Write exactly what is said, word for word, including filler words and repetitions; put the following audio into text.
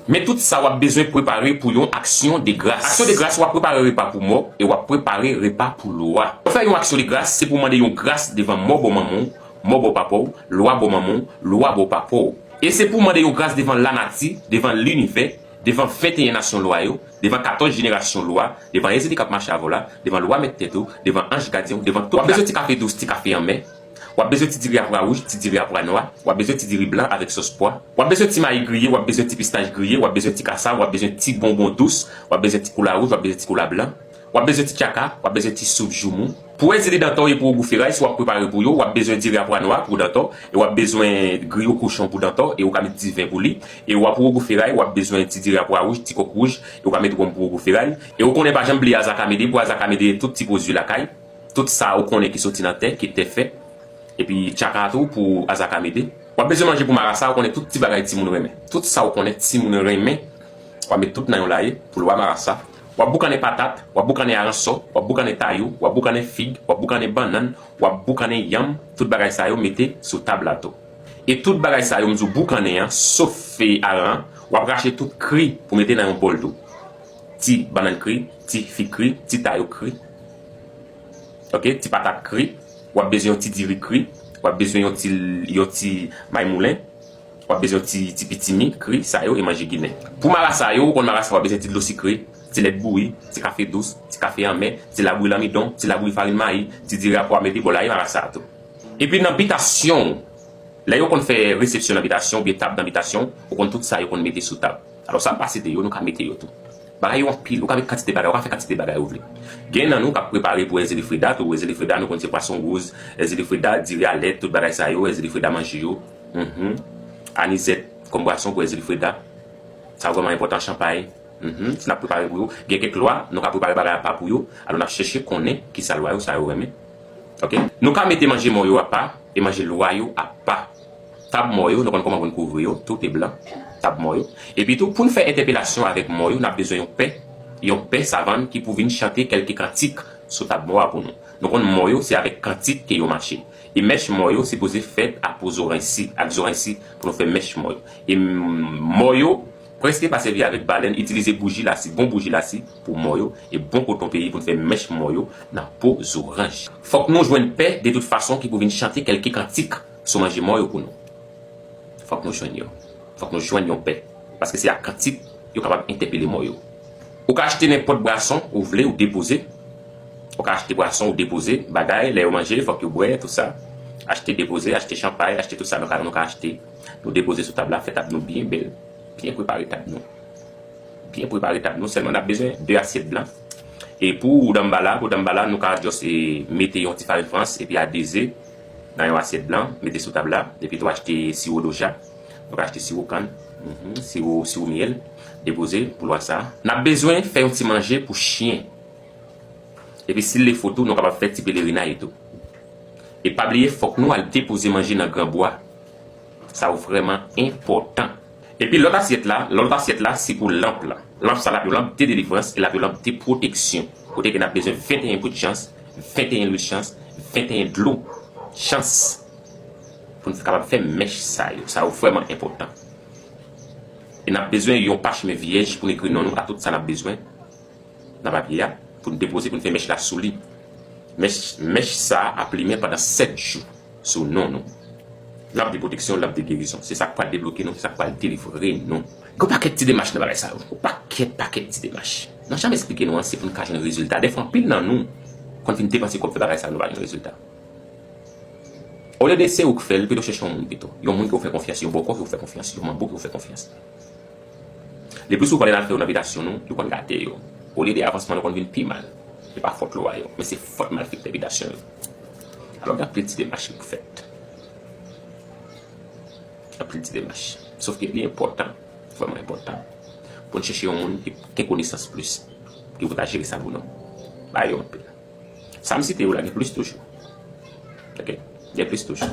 Men tout sa w ap bezwen prepare pou yon aksyon de gras. Aksyon de gras, w ap prepare repa pou mò e w ap prepare repa pou lwa. Pou fè yon aksyon de gras, se pou w mande yon gras devan mò bò manman w, mò bò papa w, lwa bò manman w, lwa bò papa w. E se pou w mande yon gras devan lanati, devan linivè, devan venteyen nasyon lwa yo, devan katòz jenerasyon lwa, devan Ezili k ap mache avè w la, devan lwa mèt tèt ou, devan anj gadyen w, devan tout. W ap bezwen ti kafe dous, ti kafe anmè. W ap bezwen ti diri a pwa wouj, ti diri a pwa nwa. W ap bezwen ti diri blan avèk sòs pwa. W ap bezwen ti mayi griye, w ap bezwen ti pistach griye, w ap bezwen ti kasav, w ap bezwen ti bonbon dous, w ap bezwen ti kola wouj, w ap bezwen ti kola blan. W ap bezwen ti tchaka, w ap bezwen ti soup joumou. Pou Ezili dantò e pou ogou feray, si w ap prepare pou yo, w ap bezwen diri a pwa nwa pou dantò, e w ap bezwen griyo kochon pou dantò, e ou ka met diven pou li. E w ap pou ogou feray, w ap bezwen ti diri a pwa wouj, ti kòk wouj, e ou ka met wonm pou ogou feray. E ou konnen pa janm bliye azakamede, pou azakamede tout ti pwodui lakay. Tout sa ou konnen ki soti nan tè, ki tè fè. Epi tchaka tou pou azakamede. W ap bezwen manje pou marasa, ou konnen tout ti bagay timoun renmen. Tout sa ou konnen timoun renmen, w ap met tout nan yon laye pou lwa marasa. W ap boukannen patat, w ap boukannen aransò, w ap boukannen tayou, w ap boukannen fig, w ap boukannen bannann, w ap boukannen yanm, tout bagay sa yo mete sou tab la tou. E tout bagay sa yo m di w boukannen an, sof aran an, w ap rache tout kri pou mete nan yon bòl tou. Ti bannann kri, ti fig kri, ti tayou kri. Ok, ti patat kri, w ap bezwen yon ti diri kri, w ap bezwen yon ti, yon ti may moulen, w ap bezwen yon ti, ti pitimi kri, sa yo e manje ginen. Pou marasa yo, ou konn marasa, w ap bezwen ti dlo sikre, ti lèt bouyi, ti kafe dous, ti kafe anmè, ti labouyi lanmidon, ti labouyi farin mayi, ti diri a pwa mete bò laye marasa a tou. Epi nan bitasyon w, lè yo konn fè resepsyon nan bitasyon oubyen tab nan bitasyon, ou konn tout sa yo konn mete sou tab. Alò sa m pa site yo, nou ka mete yo tou. Bagay yo anpil, ou ka met kantite bagay, ou ka fè kantite bagay ou vle. Gen nan nou k ap prepare pou Ezili Freda tou, Ezili Freda nou konn se pwason wouz, Ezili Freda, diri a lèt, tout bagay sa yo, Ezili Freda manje yo. Mhm. Anizèt kòm bwason pou Ezili Freda. Sa vrèman enpòtan, chanpay. Mhm, si n ap prepare pou yo. Gen kèk lwa, nou ka prepare bagay apa pou yo. Alò, n ap chèche konnen kisa lwa yo, sa yo renmen. Ok? Nou ka mete manje mò yo apa e manje lwa yo apa. Tab mò yo, nou konn kòman pou n kouvri yo, tout e blan. Tab mò yo. Epi tou, pou n fè entèpelasyon avèk mò yo, n ap bezwen yon pè, yon pè savann ki pou vin chante kèlke kantik sou tab mò a pou nou. Nou konn mò yo, se avèk kantik ke yo mache. E mèch mò yo sipoze fèt ak po zoranj si, ak zoranj si pou nou fè mèch mò yo. E m-, mò yo, prèske pa sèvi avèk balèn, itilize bouji lasi, bon bouji lasi pou mò yo, e bon koton peyi pou n fè mèch mò yo nan po zoranj. Fòk nou jwenn pè de tout fason ki pou vin chante kèlke kantik sou manje mò yo pou nou. Fòk nou jwenn yo. Fòk nou jwenn yon pè. Paske se ak kantik yo kapab entèpele mò yo. Ou ka achte nenpòt bwason ou vle, ou depoze. Ou ka achte bwason, ou depoze bagay, lè yo manje, fòk yo bwè, tout sa. Achte, depoze, achte chanpay, achte tout sa nou ka, nou ka achte. Nou depoze sou tab la, fè tab nou byen bèl. Byen prepare tab nou. Byen prepare tab nou, sèlman n ap bezwen de asyèt blan. E pou danmbala, pou danmbala, nou ka just, e, mete yon ti farin frans, epi a de ze nan yon asyèt blan, mete sou tab la, epi tou achte siwo doja, nou ka achte siwo kann, mhm, siwo, siwo myèl, depoze pou lwa sa. N ap bezwen fè yon ti manje pou chen. Epi si l le fo tou, nou kapab fè ti pelerinay tou. E pa bliye, fòk nou al depoze manje nan granbwa. Sa yo vrèman enpòtan. Epi lòt asyèt la, lòt asyèt la, se pou lanp la. Lanp sa l ap yon lanp de delivrans, e l ap yon lanp de pwoteksyon. Kote ke n ap bezwen venteyen bout chans, venteyen lwil chans, venteyen dlo chans. Pou n kapab fè mèch sa yo. Sa yo vrèman enpòtan. E n ap bezwen yon pachimen vyèj pou n ekri non nou a tout sa n ap bezwen nan papye a, pou n depoze, pou n fè mèch la sou li. Mèch, mèch sa a ap limen pandan sèt jou sou non nou. Lanp de pwoteksyon, lanp de gerizon. Se sa k pral debloke nou, se sa k pral delivre nou. Gen yon pakèt ti demach nan bagay sa yo. Yon pakèt, pakèt ti demach. N ap janm esplike nou an, se pou n ka jwenn rezilta. Dèfwa, anpil nan nou konn fin depanse kòb fè bagay sa yo, nou pa jwenn rezilta. Olye de se ou k fè l, pito chèche yon moun pito. Yon moun ke w fè konfyans, yon bòkò ke w fè konfyans, yon manbo ke w fè konfyans. Le pli souvan, lè n al fè yo nan bitasyon nou, yo konn gate yo. Olye de avansman nou konn vin pi mal. Se pa fòt lwa yo, men se fòt malfektè bitasyon yo. Alò, gen anpil ti demach ki pou fèt. Anpil ti demach. Sòf ke li enpòtan, vrèman enpòtan, pou n chèche yon moun ki gen konesans plis, ki pou ta jere sa pou nou. Bagay yo anpil. Sa m site yo la, gen plis toujou. Ok? Gen plis toujou.